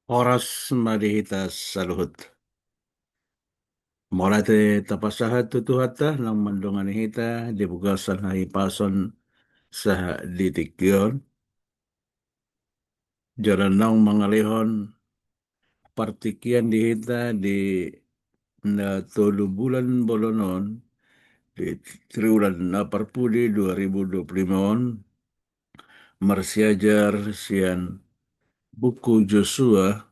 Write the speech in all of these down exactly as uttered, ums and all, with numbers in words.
Horas ma di hita saluhut. Mauliate tapasahat tu Tuhanta naung mandongani hita di bagasan hahipason sahat di tingki on. Jala naung mangalehon partingkian di hita di na tolu bulan bolon on, di triwulan na parpudi dua ribu dua puluh lima on, marsiajar sian buku Josua,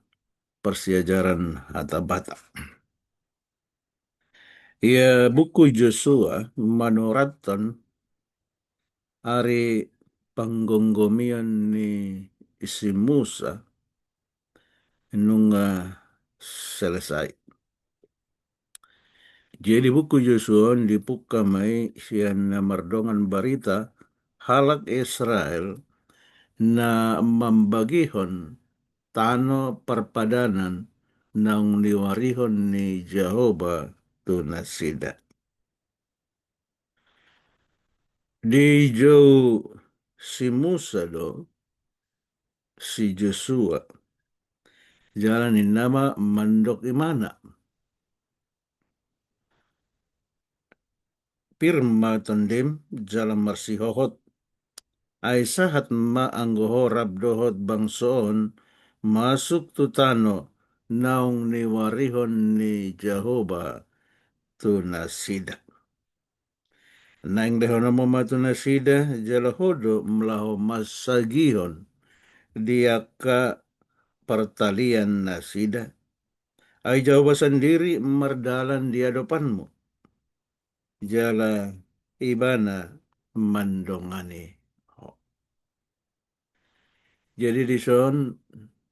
parsiajaran hata Batak. Ia buku Josua manurathon ari panggomgomion ni si Musa nunga selesai. Jadi buku Josua on dipungka ma i sian na mardongan barita halak Israel na mambagihon tano parpadanan naung niuarihon ni Jahowa tu nasida. Dijou si Musa do si Josua, jala ninna ma mandok ibana: Pir ma tondim jala marsihohot, ai sahat ma anggo ho rap dohot bangso on masuk tu tano naung niuarihon ni Jahowa tu nasida. Naeng lehononmu ma tu nasida, jala ho do laho mansagihon di angka partalian nasida. Ai Jahowa sandiri mardalan di adopanmu, jala ibana mandongani ho. Jadi dison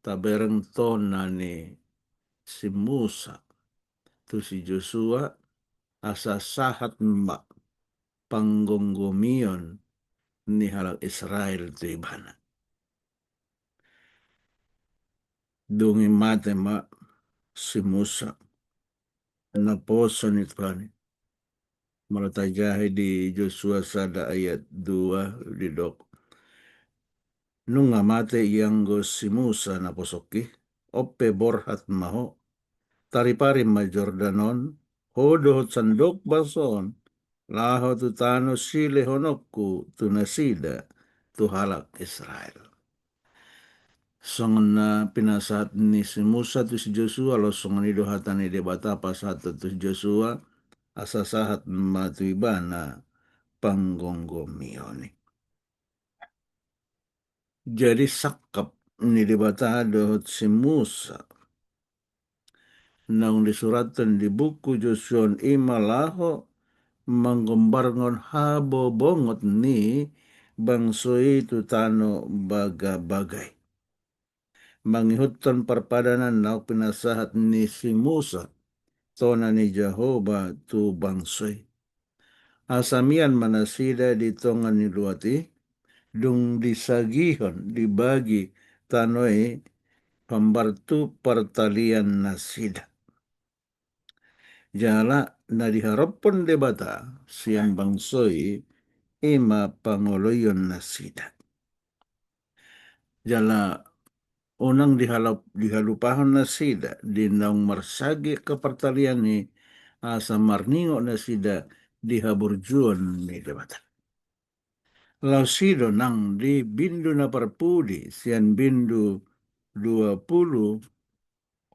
tabereng tona ni si Musa tu si Josua, asa sahat ma panggomgomion ni halak Israel tu ibana. Dung i mate ma si Musa, naposo ni Tuhan i. Molo tajaha di Josua sada ayat dua didok: Nunga mate ianggo si Musa naposongki, on pe borhat ma ho, tariparim ma Jordan on, ho dohot sandok bangso on, laho tu tano silehononku tu nasida, tu halak Israel. Songon na pinasahat ni si Musa tu si Josua, laos songon i do hata ni Debata pasahathon tu si Josua, asa sahat ma tu ibana panggomgomion i. Jadi sangkap ni Debata dohot si Musa naung disurathon di buku Josua on i ma laho manggombarhon habobongot ni bangso i tu tano bagabaga i, mangihuthon parpadanan naung pinasahat ni si Musa, tona ni Jahowa tu bangso i. Asa mian ma nasida di tonga ni luat i, dung disagihon, dibagi tano i hombar tu partalian nasida. Jala na diharophon Debata sian bangso i, i ma pangoloion nasida. Jala unang dihalap-, dihalupahon nasida di naung marsagi angka partalian i, asa marningot nasida di haburjuon ni Debata. Laos i do nang di bindu na parpudi sian bindu dua pulu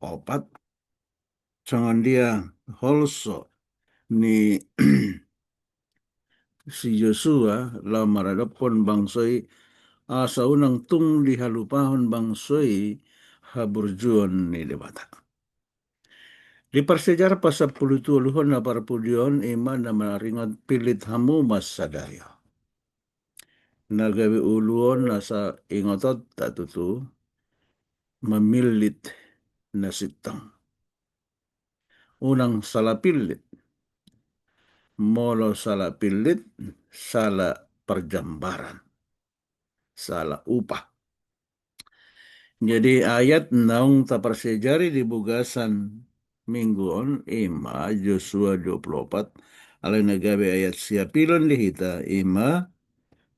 opat, songon dia holso ni si Josua laho maradophon bangso i, asa unang tung dihalupahon bangso i haburjuon ni Debata. Di parsiajaran pasampulu toluhon na parpudi on, i ma na maringot pillit hamu ma sadari on. Na gabe uluon asa ingotonta tutu, mamillit na sintong. Unang sala pillit. Molo sala pillit, sala parjambaran, sala upah. Jadi ayat naung taparsiajari di bagasan minggu on, i ma Josua dua pulu opat, alai na gabe ayat siapilon di hita, i ma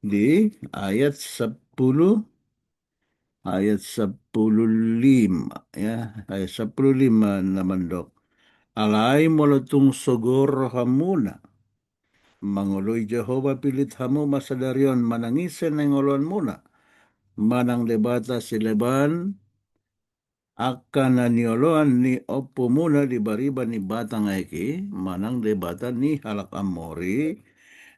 di ayat sampulu ayat sampulu lima, ya, ayat sampulu lima na mandok: Alai molo tung sogor rohamuna mangoloi Jahowa, pilit hamu ma sadari on manang ise na ningoloanmuna, manang debata sileban, angka na nioloan ni ompumuna di bariba ni batang aek i, manang debata ni halak Amori,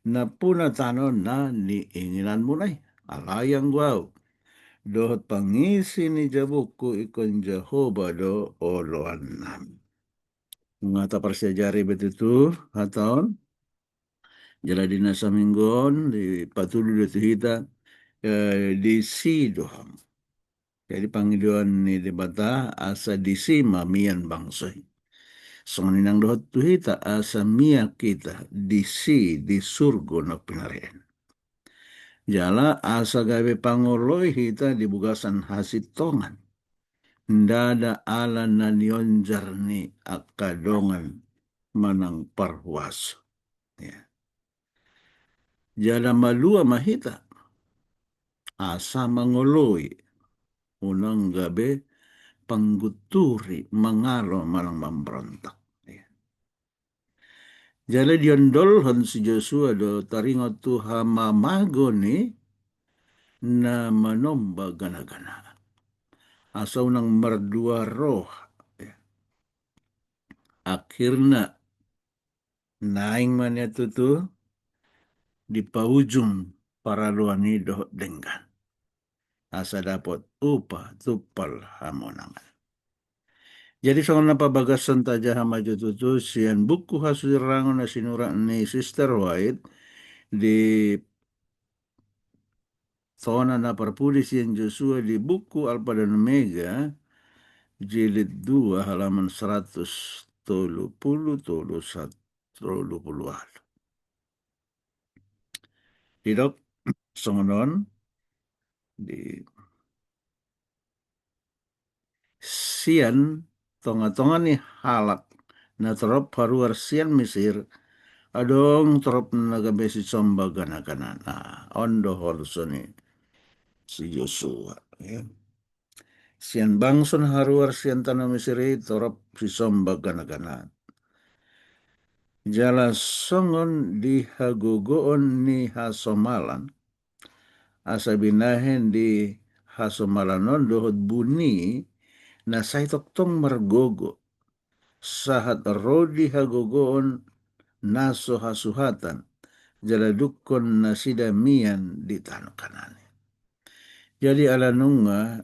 nampuna tano na niinginanmuna i. Alai anggo ahu dohot pangisi ni jabungku, ingkon Jahowa do oloannami. Nunga taparsiajari be tutu hata on. Jala di na saminggu on dipatudu do tu hita, eh, disi do hamu. Jadi pangidoan ni Debata asa disi ma mian bangso i. Songon i nang dohot tu hita, asa mian hita disi di surgo na pinarehen. Jala asa gabe pangoloi hita di bagasan hasintongan, ndada ala na nionjar ni angka dongan manang parhuaso. Ya. Jala malua ma hita asa mangoloi, unang gabe panggunturi, mangalo manang mamberontak. Ya. Jala diondolhon si Josua do taringot tu hamamago ni na manomba ganagana, asa unang mardua roha. Ya. Akhirna naeng ma nian tutu dipaujung paraloan i dohot denggan, asa dapot upa tumpal hamonangan. Jadi songon na pabagason, tajaha ma jo tutu sian buku Hasurangon na sinurat ni Sister White di Tona na Parpudi sian Josua di buku Alpa dan Omega, jilid dua, halaman seratus tolu pulu tolu, seratus tolu pulu ualu. Didok songon on di sian tongatonga ni halak na torop haruar sian Misir, adong torop na gabe sisomba ganagana. Nah, on do holso ni si Josua, ya. Sian bangso na haruar sian tano Misir i torop sisomba ganagana. Jala songon di hagogoon ni hasomalan, asa binahen di hasomalan on dohot buni na sai tongtong margogo, sahat ro di hagogoon na so hasuhatan, jala dungkon nasida mian di tano Kanaan i. Jadi ala nunga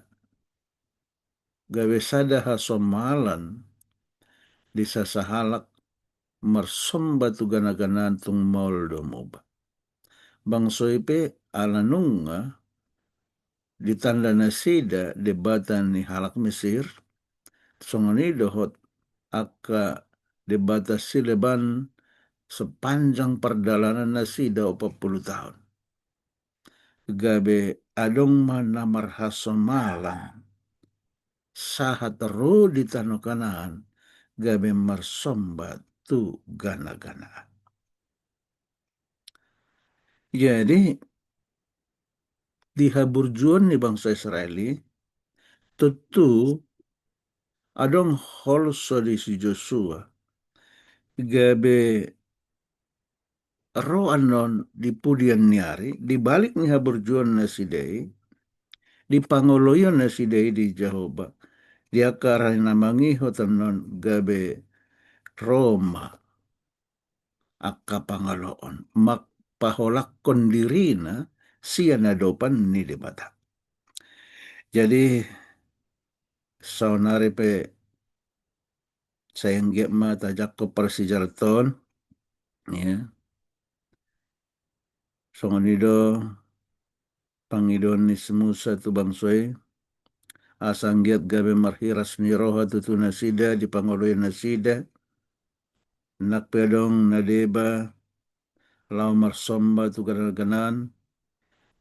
gabe sada hasomalan di sasahalak marsomba tu ganaganaan tung maol do muba. Bangso i pe ala nunga ditanda nasida debata ni halak Mesir, songon i dohot angka debata sileban sepanjang pardalanan nasida opat pulu taon. Gabe adong ma na marhasomalan sahat ro di tano Kanaan, gabe marsomba tu ganaganaan. Jadi di haburjuon ni bangso Israel i, tontu adong holso di si Josua, gabe ro annon di pudian ni ari, di balik ni haburjuon nasida i, di pangoloion nasida i di Jahowa, di angka ari na mangihut annon gabe ro ma angka pangaloon, mangpaholangkon dirina sian adopan ni Debata. Jadi saonari pe sai anggiat ma tajangkon parsiajaranta on, ya. Songon i do pangidoan ni si Musa tu bangso i, asa anggiat gabe marhiras ni roha tutu nasida di pangoloion nasida, nang pe adong na deba laho marsomba tu ganaganaan,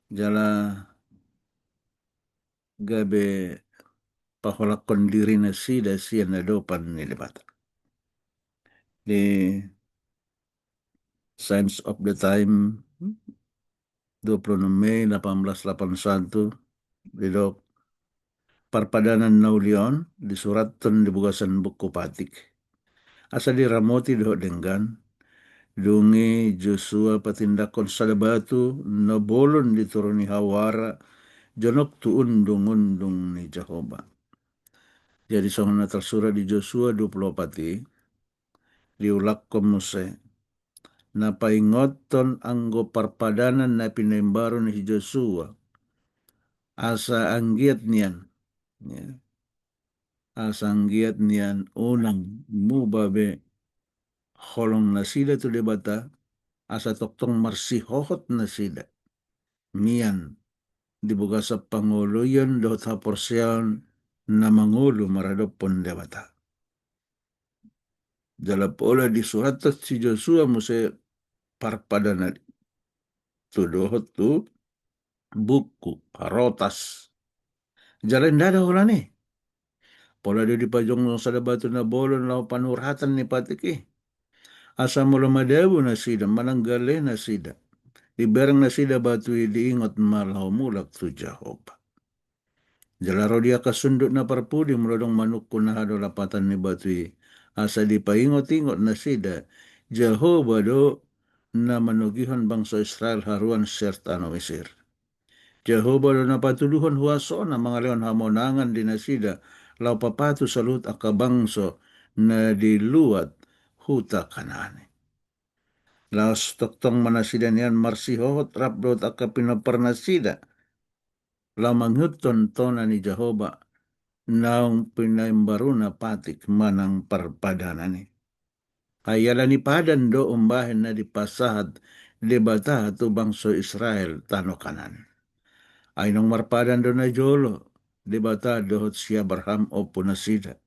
jala gabe paholangkon diri nasida sian adopan ni Debata. Di Signs of the Time, dua puluh enam Mei delapan belas delapan satu, didok: parpadanan na uli on disurathon di bagasan buku patik, asa diramoti dohot denggan. Dung i Josua patindanghon sada batu na bolon di toru ni hawara jonok tu undungundung ni Jahowa. Jadi songon na tarsurat di Josua dua pulu opat i, diulakhon muse na paingothon anggo parpadanan na pinaimbaru ni si Josua, asa anggiat nian, ya, asa anggiat nian unang muba be holong nasida tu Debata, asa tongtong marsihohot nasida mian di bagasan pangoloion dohot haporseaon na mangolu maradophon Debata. Jala pola disurathon si Josua muse parpadanan i tu dohot tu buku harotas. Jala ndada holan i, pola do dipajongjong sada batu na bolon laho panuratan ni patik i, asa molo madabu nasida manang gale nasida, dibereng nasida batu i, diingot ma laho mulak tu Jahowa. Jala ro di angka sundut na parpudi molo adong manungkun aha do lapatan ni batu i, asa dipaingotingot nasida, Jahowa do na manogihon bangso Israel haruan sian tano Misir. Jahowa do na patuduhon huasona mangalehon hamonangan di nasida laho papatu saluhut angka bangso na di luat huta Kanaan i. Laos tongtong ma nasida nian marsihohot rap dohot angka pinompar nasida laho mangihuthon tona ni Jahowa naung pinaimbaruna patik manang parpadanan i. Ai ala ni padan do umbahen na dipasahat Debata tu bangso Israel tano Kanaan. Ai naung marpadan do najolo Debata dohot si Abraham ompu nasida.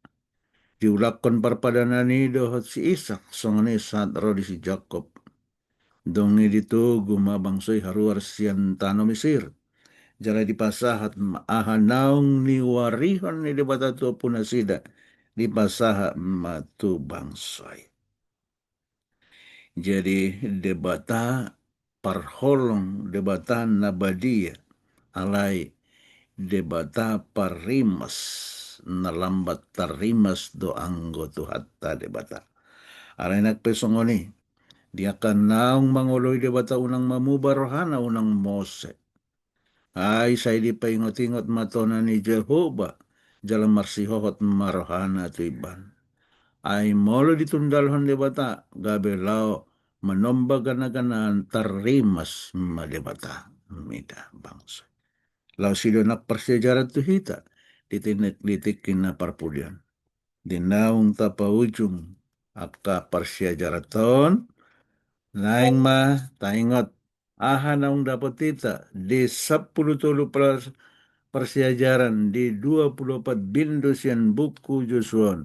Diulakhon parpadanan i dohot si Isak, songon i sahat ro di si Jakob. Dung i ditogu ma bangso i haruar sian tano Misir. Jala dipasahat ma aha naung niuarihon ni Debata tu ompu nasida, dipasahat ma tu bangso i. Jadi Debata parholong, Debata na badia, alai Debata parrimas, na lambat tarrimas do anggo Tuhanta Debata. Alai nang pe songon i, di angka naung mangoloi Debata unang mamuba rohana, unang mose. Ai sai dipaingotingot ma tona ni Jahowa, jala marsihohot ma rohana tu ibana. Ai molo ditundalhon Debata, gabe laho manomba ganaganaan, tarrimas ma Debata mida bangso. Laos i do nang parsiajaran tu hita di tingki na parpudi on. Di naung tapaujung angka parsiajaran on, naeng ma taingot aha naung dapot hita di sampulu tolu pars-, parsiajaran di dua pulu opat bindu sian buku Josua on,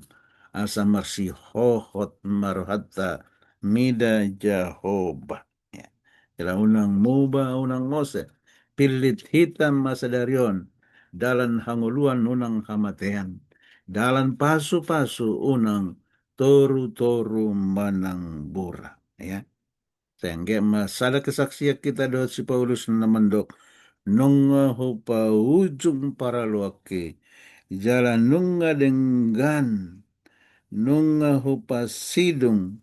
asa marsihohot ma rohanta mida Jahowa. Ya. Jala unang muba, unang mose. Pillit hita ma sadari on dalan hangoluan, unang hamatean. Dalan pasupasu, unang torutoru manang bura. Ya. Sai anggiat ma sada kesaksian hita dohot si Paulus na mandok, nunga hupaujung paraloanki, jala nunga denggan, nunga hupasidung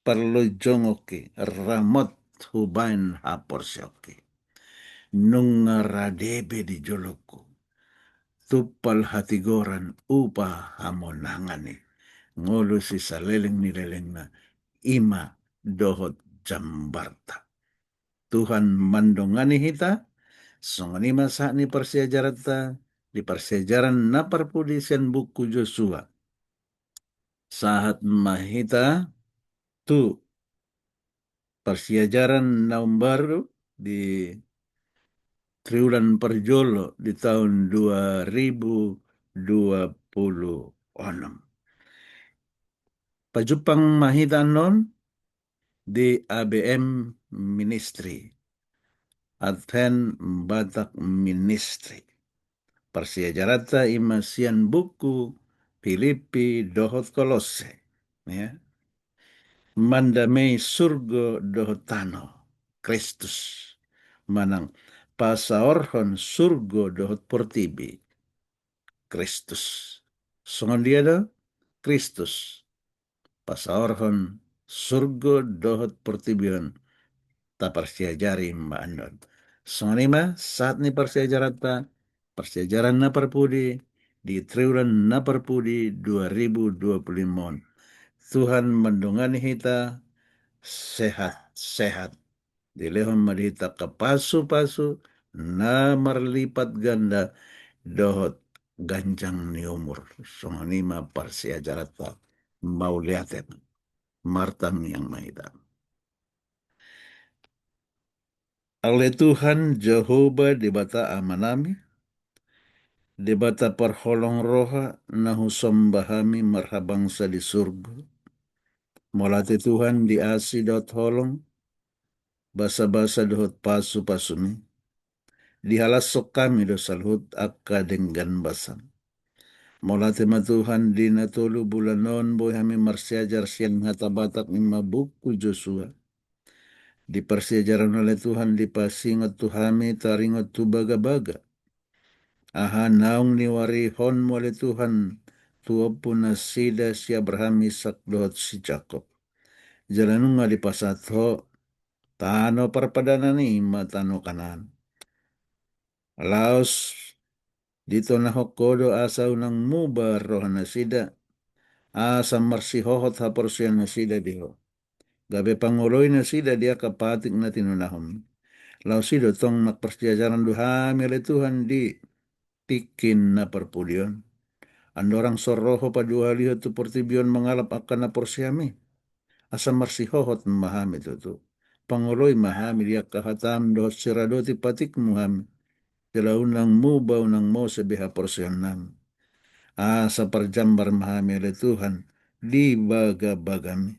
parlojongonki, ramot hubaen haporseaonki. Nunga rade be di jolongku tumpal hatigoran upa hamonangan i, ngolu sisaleleng ni lelengna, i ma dohot jambarta. Tuhan mandongani hita. Songon i ma sahat ni parsiajaranta di parsiajaran na parpudi sian buku Josua. Sahat ma hita tu parsiajaran na umbaru di triwulan parjolo di taon dua ribu dua pulu onom. Pajumpang ma hita annon di A B M Ministry, Advent Batak Ministry. Parsiajaranta i ma sian buku Pilippi dohot Kolosse. Ya. Mandamei surgo dohot tano, Kristus. Manang pasaorhon surgo dohot portibi. Kristus. Songon dia do Kristus pasaorhon surgo dohot portibi on, taparsiajari ma annon. Songon i ma sahat ni parsiajaranta, parsiajaran na parpudi di triwulan na parpudi dua ribu dua puluh lima on. Tuhan mandongani hita sehat-sehat. Dilehon ma di hita angka pasu-pasu na marlipat ganda dohot ganjang ni umur. Songon i ma parsiajaranta. Mauliate. Martangiang ma hita. Ale Tuhan Jahowa Debata Amanami, Debata parholong roha na husomba hami marhabangsa di surgo. Mauliate Tuhan di asi dohot holong, basabasa dohot pasupasumi. Dihalashon hami do saluhut angka denggan basam. Mauliate ma Tuhan di na tolu bulan on boi hami marsiajar sian hata Batak, i ma buku Josua. Di parsiajaran on ale Tuhan dipasingot tu hami taringot tu bagabaga aha naung niuarihonmu ale Tuhan tu ompunasida si Abraham, Isak dohot si Jakob. Jala nunga dipasahat Ho tano parpadanan, i ma tano Kanaan. Laos ditonahon Ho do asa unang muba rohanasida, asa marsihohot haporseaonnasida di Ho, gabe pangoloi nasida di angka patik na tinonahonMi. Laos i do tong nang parsiajaran do hami ale Tuhan di tingki na parpudi on. Andorang so ro Ho paduahalihon tu portibi on mangalap angka na porseaMi, asa marsihohot ma hami tutu. Pangoloi ma hami di angka hataM dohot siradoti patikMu hami. Jala unang muba, unang mose be haporseaonnami. Asa parjambar ma hami ale Tuhan di bagabagaMi.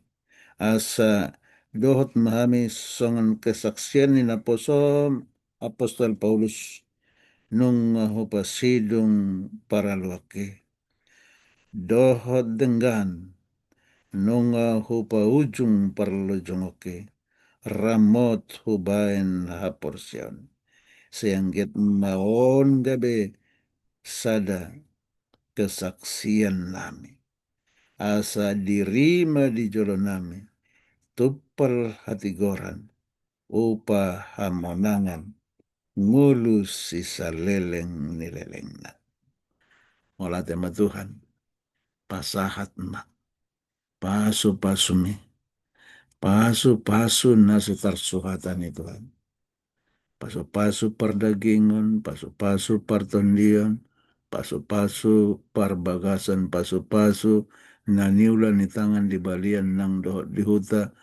Asa dohot ma hami songon kesaksian ni naposoM apostel Paulus, nunga hupasidung paraloanki dohot denggan, nunga hupaujung parlojongonki, ramot hubahen haporseaon. Sai anggiat ma on gabe sada kesaksiannami. Asa dirima di jolonami tumpal hatigoran, upa hamonangan, ngolu sisaleleng ni lelengna. Mauliate ma Tuhan, pasahat ma pasupasuMi, pasupasu na so tarsuhatan i Tuhan. Pasupasu pardagingon, pasupasu partondion, pasupasu parbagason, pasupasu na niula ni tangan di balian nang dohot di huta,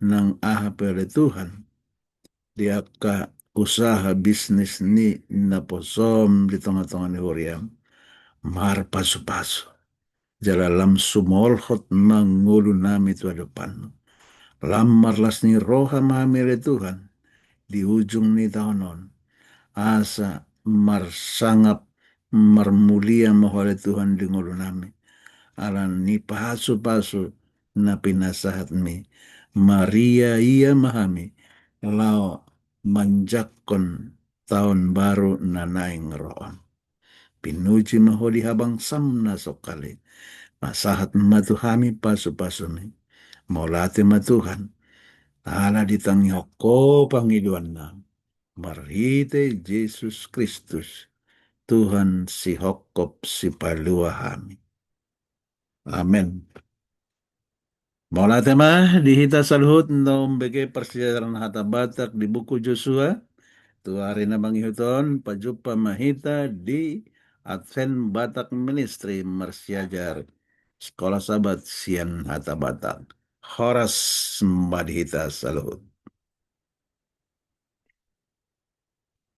nang aha pe ale Tuhan di angka usaha bisnis ni naposoM di tongatonga ni huriaM, marpasupasu. Jala lam sumolhot ma ngolunami tu adopanMu. Lam marlas ni roha ma hami ale Tuhan di ujung ni taon on, asa marsangap marmulia ma Ho ale Tuhan di ngolunami, ala ni pasupasu na pinasahatMi. Mariaia ma hami laho manjangkon taon baru na naeng ro on. Pinuji ma Ho di habangsam na songkali. Pasahat ma tu hami pasupasuMi. Mauliate ma Tuhan, ala ditangihon Ho pangidoannami marhite Jesus Kristus, Tuhan sihophop sipalua hami. Amen. Mauliate ma di hita saluhut na umbege parsiajaran hata Batak di buku Josua. Tu ari na mangihut on, pajumpa ma hita di Advent Batak Ministry marsiajar Sekolah Sabat sian hata Batak. Horas ma di hita saluhut.